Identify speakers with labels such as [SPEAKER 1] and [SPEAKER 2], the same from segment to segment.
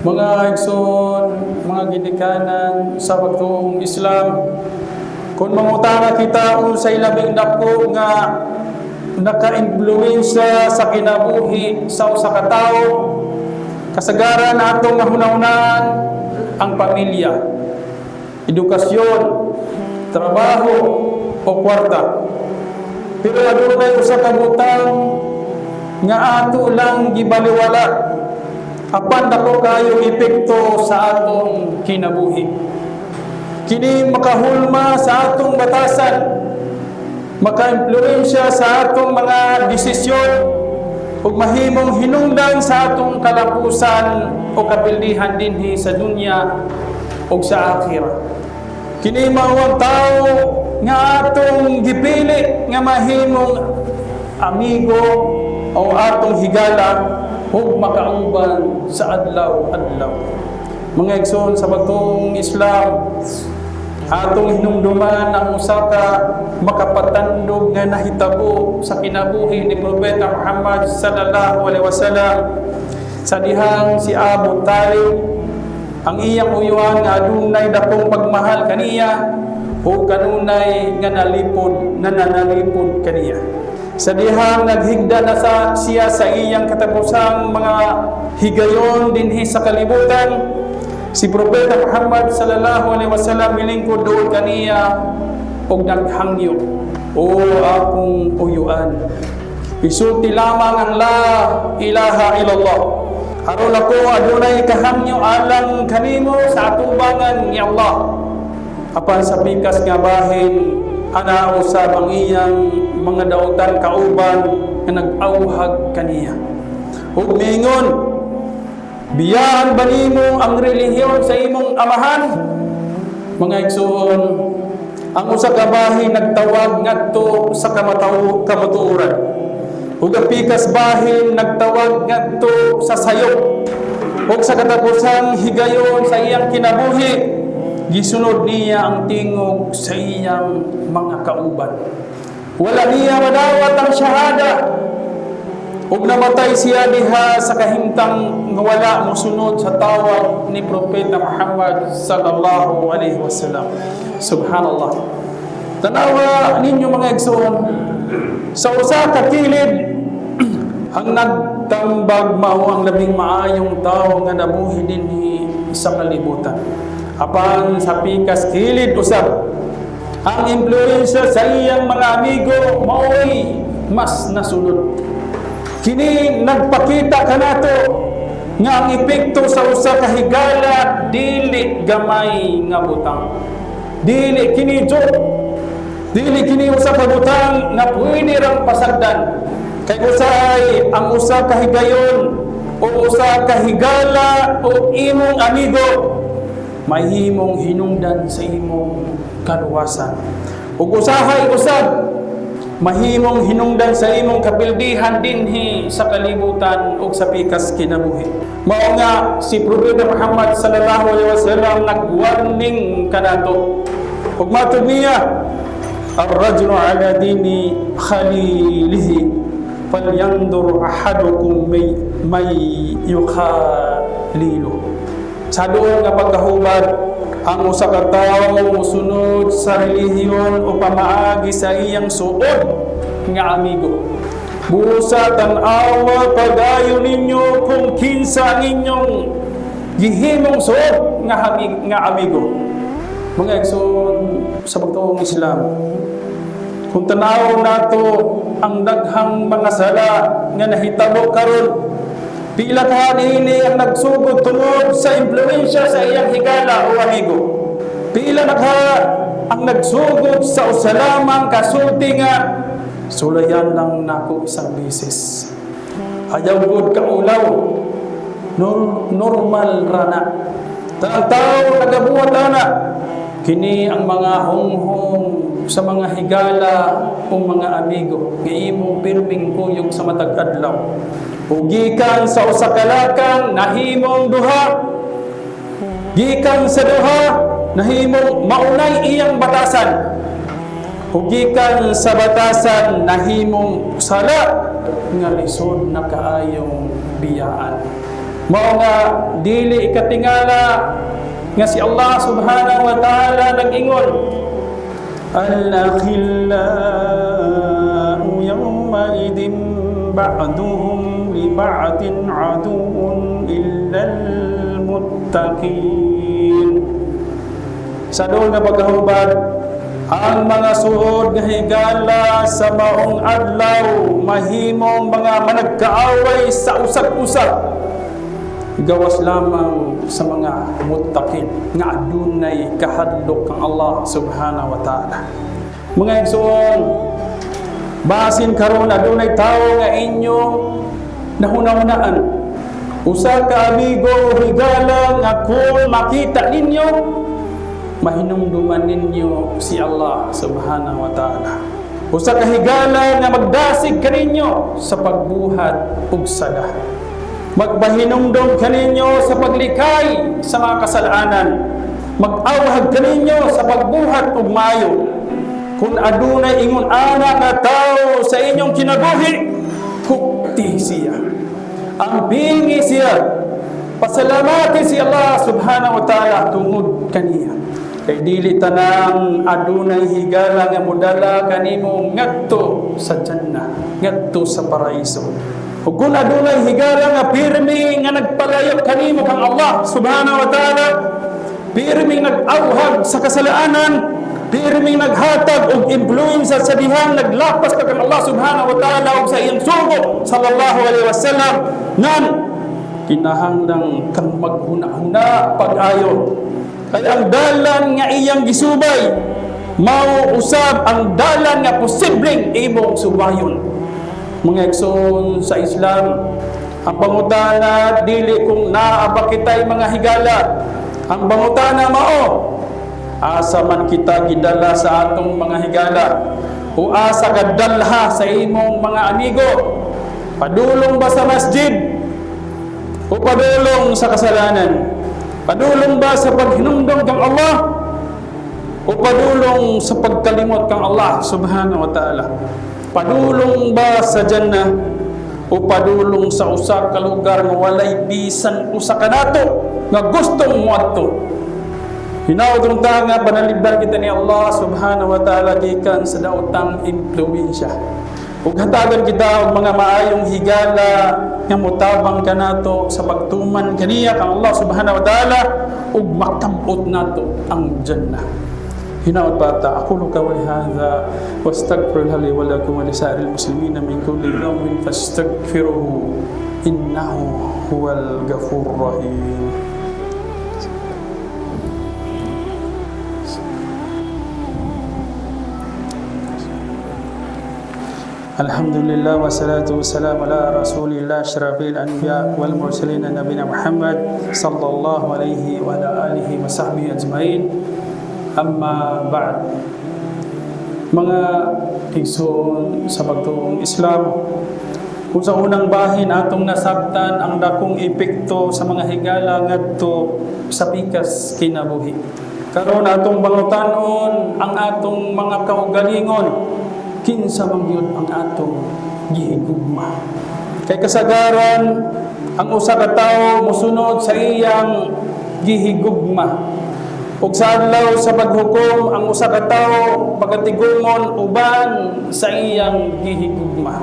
[SPEAKER 1] Mga igsoon, mga ginikanan sa pagtuong Islam, kung mangutana kita unsay labing dako nga naka-impluwensya sa kinabuhi sa usa ka tawo, kasagaran atong mahunahunaan ang pamilya, edukasyon, trabaho o kwarta. Pero adunay usa ka butang nga ato lang gibaliwala apan dako kayong epekto sa atong kinabuhi. Kini makahulma sa atong batasan, makaimpluwensya sa atong mga desisyon, ug mahimong hinungdan sa atong kalapusan o kapildihan dinhi sa dunya ug sa akhirah. Kini mao ang tao nga atong gipili nga mahimong amigo o atong higala ug makauban sa adlaw-adlaw. Mga igsoon sa pagtuong Islam, atong hinumduman ang usa ka makapatandog nga nahitabo sa kinabuhi ni Propeta Muhammad sallallahu alaihi wasallam sa dihang si Abu Talib, ang iyang uyuan nga adunay dakong pagmahal kaniya o kanunay nga nalipod na nanalipod kaniya. Sa dihang naghigda na sa siya sa iyang katapusang mga higayon dinhi sa kalibutan, si Propeta Muhammad sallallahu alaihi wasallam milingkod duol kaniya og naghangyo, "O akong uyuan, isulti lamang ang la ilaha illallah aron ako adunay kahangyo alang kanimo sa atubangan ni Allah." Apan sa pikas nga bahin, ana usab ang iyang mga dautan kauban nga nag-awhag kaniya ug miingon, "Biyaan ba nimo ang relihiyon sa imong amahan?" Mga igsoon, ang usa ka bahin nagtawag ngadto sa kamatuoran. Ug ang pikas bahin nagtawag ngadto sa sayop. Ug sa katapusang higayon sa iyang kinabuhi, gisunod niya ang tingog sa iyang mga kauban. Wala niya madawat ang syahada. Ug namatay siya diha sa kahimtang nga wala mosunod sa tawag ni Propeta Muhammad sallallahu alaihi wasallam. Subhanallah. Tanawa ninyo, mga igsoon, sa usa ka kilid, ang nagtambag mao ang labing maayong tawo nga nabuhi dinhi sa kalibutan. Apan sa pikas kilid usab, ang impluwensya sa iyang mga amigo maoy mas nasunod. Kini nagpakita kanato nga ang epekto sa usa ka higala dili gamay nga butang. Dili kini joke. Dili kini usa ka butang nga pwede rang pasagdan. Kay usahay ang usa ka higayon o usa ka higala o imong amigo mahimong hinungdan sa imong kaluwasan. Ug usahay usab mahimong hinungdan sa imong kapildihan dinhi sa kalibutan ug sa pikas kinabuhi. Mao nga si Propeta Muhammad sallallahu alaihi wasallam nagwarning kanato. Ug matud niya, "Ar-rajulu ala dini khalilihi falyandur ahadukum may yukhalilu." Sa duol nga pagkahubad, ang usa ka tawo mosunod sa relihiyon o pamaagi sa iyang suod nga amigo. Busa tan-awa pagayo ninyo kung kinsa ang inyong gihimong suod nga amigo. Mga igsoon sa pagtuong Islam, kung tanaw nato ang daghang mga sala nga nahitabo karon, pila ka niini ang nagsugod tungod sa impluwensya sa iyang higala o amigo? Pila na ka ang nagsugod sa usa lamang kasulti nga "Sulayan lang nako isang beses. Ayaw gud kaulaw. Normal ra na. Tanang tao nagabuhat ana." Kini ang mga hunghong sa mga higala o mga amigo nga imong pirming kuyog sa matag adlaw. Ug gikan sa usa ka lakang nahimong duha. Gikan sa duha nahimong maunay iyang batasan. Ug gikan sa batasan nahimong sala nga lisod na kaayong biyaan. Mao nga dili ikatingala nga si Allah subhanahu wa ta'ala nag-ingon, "Al-akhillau yawma idin ba'duhum li ba'din aduun illa al-muttaqin." Sa doon nga pagkahubad, ang mga suod nga higala sa maong adlaw mahimong mga managkaaway sa usag-usag, gawas lamang sa mga muttaqin nga adunay kahadlok kang Allah subhanahu wa ta'ala. Mga igsoon, basin karon adunay tawo nga inyong nahuna-hunaan, usa ka amigo o higala nga kung makita ninyo, mahinumduman ninyo si Allah subhanahu wa ta'ala. Usa ka higala nga magdasig kaninyo sa pagbuhat og sala. Magpahinumdum kaninyo sa paglikay sa mga kasalanan. Mag-awhag kaninyo sa pagbuhat og maayo. Kung adunay ingon ana nga tawo sa inyong kinabuhi, hukti siya. Ampingi siya. Pasalamati si Allah subhanahu wa ta'ala tungod kaniya. Kay dili tanang adunay higala nga modala kanimo ngadto sa jannah, ngadto sa paraiso. Ug kung adunay higala nga pirmi nga nagpalayo kanimo kang Allah subhanahu wa ta'ala, pirmi nag-awhag sa kasalanan, pirmi naghatag og impluwensya sa dihang naglapas ka kang Allah subhanahu wa ta'ala ug sa iyang sugo sallallahu alaihi wasallam, ngan kinahanglang kang maghuna-huna pag-ayo. Kay ang dalan nga iyang gisubay mao usab ang dalan nga posibleng imong subayon. Mga igsoon sa Islam, ang pangutana dili kung naa ba kitay mga higala. Ang pangutana mao, asa man kita gidala sa atong mga higala o asa ka dalha sa imong mga amigo? Padulong ba sa masjid o padulong sa kasalanan? Padulong ba sa paghinumdom kang Allah o padulong sa pagkalimot kang Allah subhanahu wa ta'ala? Padulong ba sa jannah o padulong sa usa ka lugar nga walay bisan usa ka nato nga gustong moadto? Hinaot ta nga panalipdan kita ni Allah subhanahu wa ta'ala gikan sa daotang impluwensya. Ug hatagan kita og mga maayong higala nga motabang kanato sa pagtuman kaniya kang Allah subhanahu wa ta'ala ug makabot nato ang jannah. Hinaot bata, aqulu qawli hadha wastaghfirullaha li wa lakum wa lisa'iril muslimina min kulli dhanbin fastaghfiruhu innahu huwal ghafurur rahim. Alhamdulillah wassalatu wassalamu ala rasulillah asyrafil anbiya wal mursalin nabina Muhammad sallallahu alaihi wa ala alihi wa sahbihi ajmain. Amma ba'd. Mga igsoon sa pagtuong Islam, kung sa unang bahin atong nasabtan ang dakong epekto sa mga higala ngadto sa pikas kinabuhi, karon atong bangutanon ang atong mga kaugalingon, kinsa man gyud ang atong gihigugma? Kay kasagaran ang usa ka tawo mosunod sa iyang gihigugma. Ug sa adlaw sa paghukom, ang usa ka tawo pagatigungon uban sa iyang gihigugma.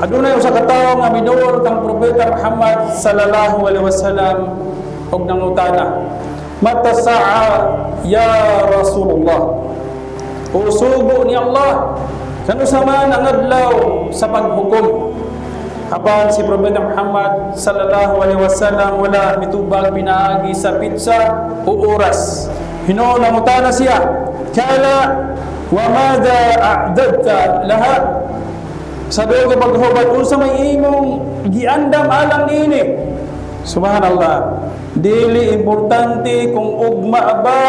[SPEAKER 1] Adunay usa ka tawo nga miduol kang Propeta Muhammad sallallahu alaihi wasallam ug nangutana, "Mata saa ya Rasulullah?" O sugo ni Allah, kanusa man ang adlaw sa paghukom? Apan si Propeta Muhammad sallallahu alaihi wasallam wala mitubag pinaagi sa pitsa o oras. Hinuon nangutana siya, "Kala wa madha a'dadta laha?" Sa duol nga paghubad, unsa may imong giandam alang niini? Subhanallah. Dili importante kung ugma ba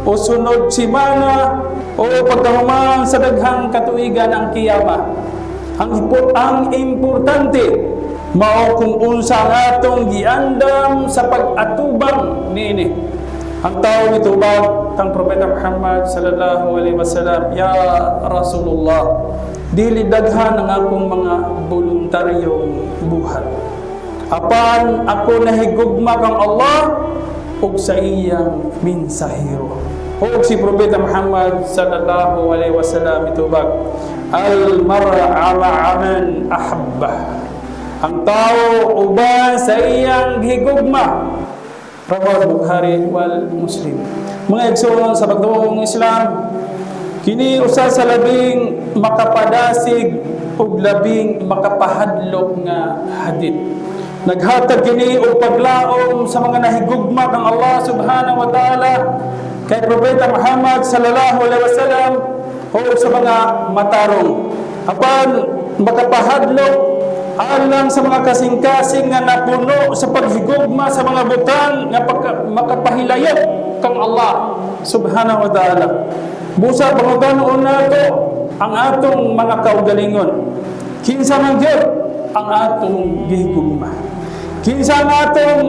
[SPEAKER 1] o sunod simana o pagkahuman sa daghang katuigan ang kiyama. Ang importante mao kung unsa ang atong giandam sa pag-atubang niini. Ang tao mitubag kang Propeta Muhammad sallallahu alaihi wasallam, "Ya Rasulullah, dili daghan ang akong mga voluntaryong buhat. Apan ako nahigugma kang Allah ug sa iyang mensahero. Ug si Propeta Muhammad sallallahu alaihi wasallam itubag, "Al mar'a ma'a man ahabba." Ang tao uban sa iyang gihigugma. Rawahu Bukhari wal Muslim. Mga igsoon sa pagtuong Islam, kini usa sa labing makapadasig ug labing makapahadlok nga hadith. Naghatag kini og paglaom sa mga nahigugma kang Allah subhanahu wa ta'ala, kay Propeta Muhammad sallallahu alaihi wasallam o sa mga matarong. Apan makapahadlok alang sa mga kasing-kasing nga napuno sa paghigugma sa mga butang nga makapahilayo kang Allah subhanahu wa ta'ala. Busa pangutanon nato ang atong mga kaugalingon. Kinsa man gyud ang atong gihigugma? Kinsa ang atong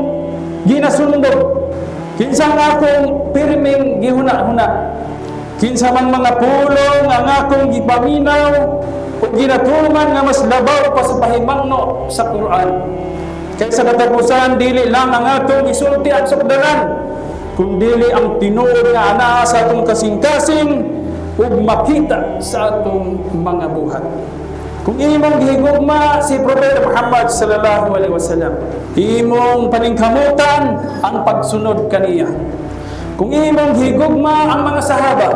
[SPEAKER 1] ginasundot? Kinsa ang akong pirming gihuna-huna? Kinsa man mga pulong ang akong gipaminaw o ginatuman nga mas labaw pa sa pahimangno sa Quran? Kay sa katapusan, dili lang ang atong isulti at sukdanan, kundili ang tinuod nga anaa sa atong kasing-kasing ug makita sa atong mga buhat. Kung imong gihigugma si Propeta Muhammad sallallahu alaihi wasallam, imong paningkamutan ang pagsunod kaniya. Kung imong gihigugma ang mga sahaba,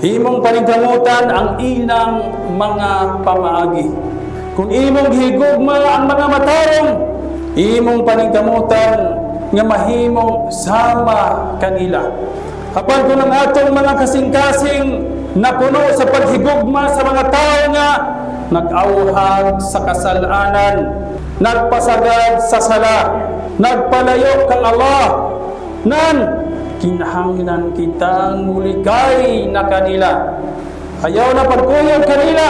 [SPEAKER 1] imong paningkamutan ang ilang mga pamaagi. Kung imong gihigugma ang mga matarong, imong paningkamutan nga mahimo sama kanila. Apan kung ang atong mga kasing-kasing napuno sa paghigugma sa mga tao nga nag-awhag sa kasalanan, nagpasagad sa sala, nagpalayo kang Allah, nan kinahanglan kitang mulikay na kanila. Ayaw na pagkuyog kanila.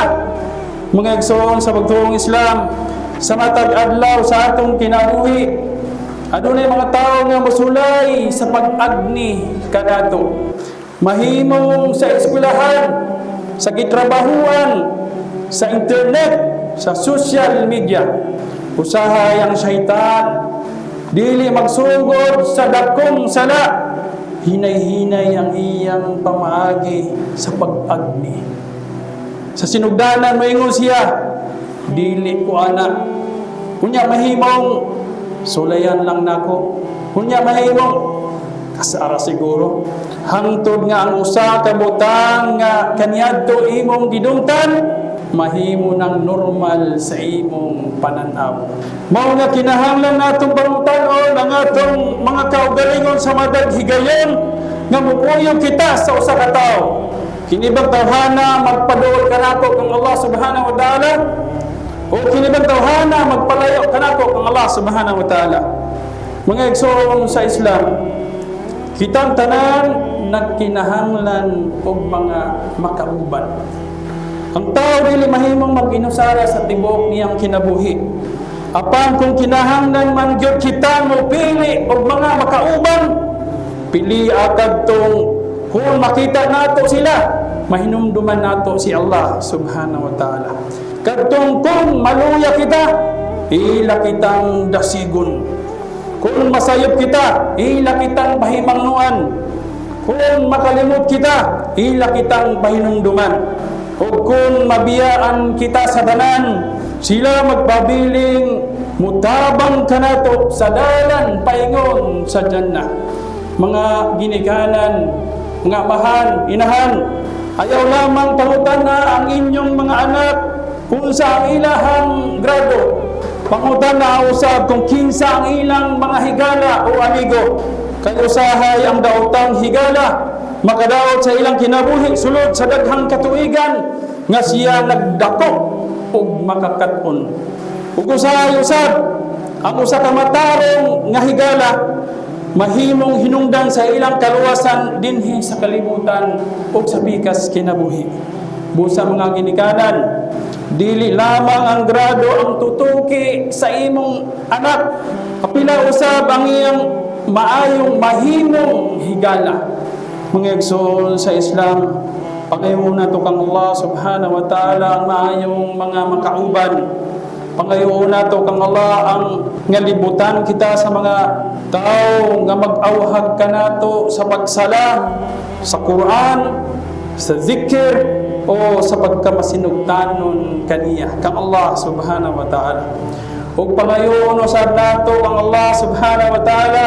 [SPEAKER 1] Mga igsoon sa pagtuong Islam, sa matag adlaw sa atong kinabuhi, adunay mga tao nga mosulay sa pag-agni kanato. Mahimong sa eskwelahan, sa gitrabahuan, sa internet, sa social media. Usahay ang syaitan dili magsugod sa dakong sala. Hinay-hinay ang iyang pamaagi sa pag-agni. Sa sinugdanan moingon siya, "Dili ko ana." Unya mahimong, "Sulayan lang nako." Unya mahimong, "Kasara siguro." Hangtod nga ang usa ka butang nga kaniadto imong gidungtan, mahimo ng normal sa imong pananaw. Mao nga kinahanglan natong pangutanon ang atong mga kaugalingon sa matag higayon nga mukuyog kita sa usa ka tawo. Kini bang tawhana magpaduol kanako kang Allah subhanahu wa ta'ala? O kini bang tawhana magpalayo kanako kang Allah subhanahu wa ta'ala? Mga igsoon sa Islam, kitang tanan nagkinahanglan og mga makauban. Ang tao dili mahimong mag-inusara sa tibuok niyang kinabuhi. Apan kung kinahanglan man gyud kita mo pili og mga makauban, pili kadtong kung makita nato sila, mahinumduman nato si Allah subhanahu wa ta'ala. Kadtong kung maluya kita, ila kitang dasigon. Kung masayop kita, ila kitang pahimangnuan. Kung makalimot kita, ila kitang pahinumduman. O kung mabiyaan kita sa tanan, sila magpabiling mutabang kanato sa dalan paingon sa jannah. Mga ginikanan, mga amahan, inahan, ayaw lamang pangutana ang inyong mga anak kung sa ang ilahang grado. Pangutana usab kung kinsa ang ilang mga higala o amigo. Kay usahay ang daotang higala makadaot sa ilang kinabuhi sulod sa daghang katuigan nga siya nagdako og makakat-on. Ug usahay usab ang usa ka matarong nga higala mahimong hinungdan sa ilang kaluwasan dinhi sa kalibutan ug sa pikas kinabuhi. Busa, mga ginikanan, dili lamang ang grado ang tutuki sa imong anak. Apila usab ang iyang maayong mahimong higala. Mga igsoon sa Islam, pangayon nato kang Allah subhanahu wa ta'ala ang maayong mga makauban. Pangayoon nato kang Allah ang nga libutan kita sa mga tao nga mag-awhag kanato sa pagsala sa Quran, sa zikir o sa pagkamasinugtanon kaniya kang Allah subhanahu wa ta'ala. Ug pangayoon usab nato kang Allah subhanahu wa ta'ala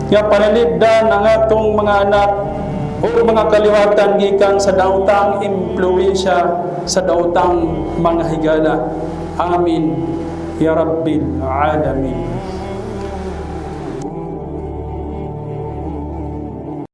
[SPEAKER 1] nga panalipdan ang atong mga anak o mga kaliwatan gikan sa daotang impluwensya sa daotang mga higala. Amin ya Rabbil alamin.